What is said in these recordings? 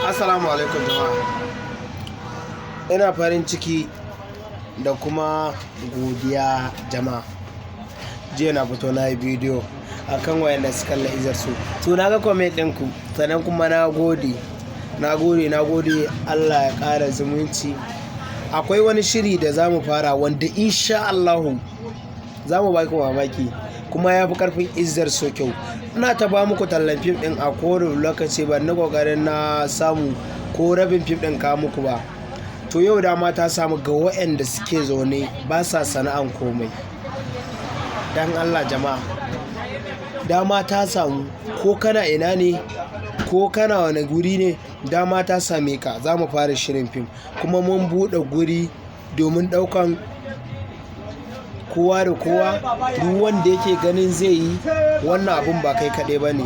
Assalamu alaikum jama'a. Ina farin ciki da kuma godiya, jama'a. Jiya na fito na yi bidiyo akan wayanda suka kalla Izzar So. To, na ga comment ɗinku, sannan kuma na gode. Na gode, na gode, Allah ya ƙara zumunci. Akwai wani shiri da za mu fara wanda insha Allahu za mu ba ku mamaki, kuma ya fi ƙarfin Izzar So kyau. Ina ta ba muku tallan fim ɗin a kowane lokaci, ban na ƙoƙarin na samu ko rabin fim ɗin kawo muku ba. To, yau dama ta samu ga wayanda suke zaune ba sa sana'an komai. Dan Allah jama'a, dama ta samu, ko kana ina ne ko kana wane guri ne, dama ta same ka. Za mu fara shirin fim, kuma mun buɗe guri domin ɗaukan kowa da kowa. Duk wanda yake ganin zai yi wannan abun, ba kai kaɗai ba ne.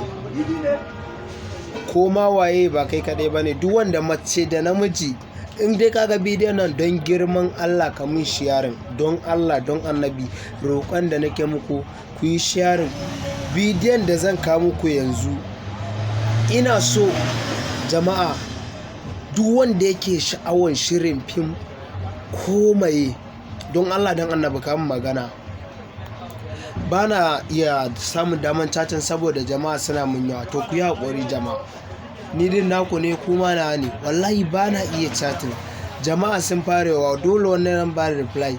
Ko ma waye, ba kai kaɗai ba ne. Duk wanda, mace da namiji, in dai ka ga bidiyon nan, don girman Allah ka mun sharing. Don Allah, don Annabi, roƙon da nake muku, ku yi sharing bidiyon da zan kawo muku yanzu. Ina so jama'a, duk wanda yake sha'awan shirin fim ko maye, don Allah don Annabi ka mun magana. Bana iya samun daman chatting saboda jama'a suna mun yawa. To, ku yi haƙuri jama'a. Ni din naku ne, kuma nawa ne. Wallahi bana iya chatting. Jama'a sun fara yawa, dole wannan nan bada reply.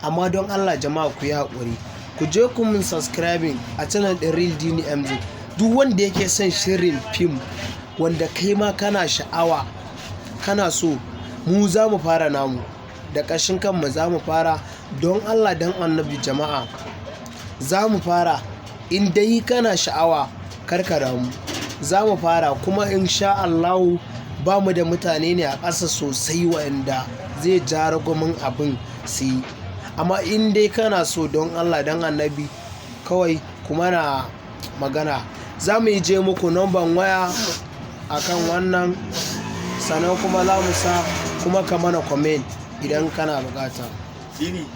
Amma don Allah jama'a, ku yi haƙuri. Ku je ku mun subscribing a channel ɗin Real Dini MZ. Duk wanda yake son shirin fim, wanda kai ma kana sha'awa, kana so, mu za mu fara namu. Da ƙashin kanmu za mu fara. Don Allah don Annabi jama'a, za mu fara. In dai kana sha'awa, kar ka damu. Za mu fara, kuma in sha Allahu ba mu da mutane ne a ƙasa sosai waɗanda zai ja ragumin abin su yi. Amma in dai kana so, don Allah don Annabi, kawai ku mana magana. Za mu je muku number waya akan wannan, sannan kuma za mu sa kuma ka mana comment idan kana bukata. Dini.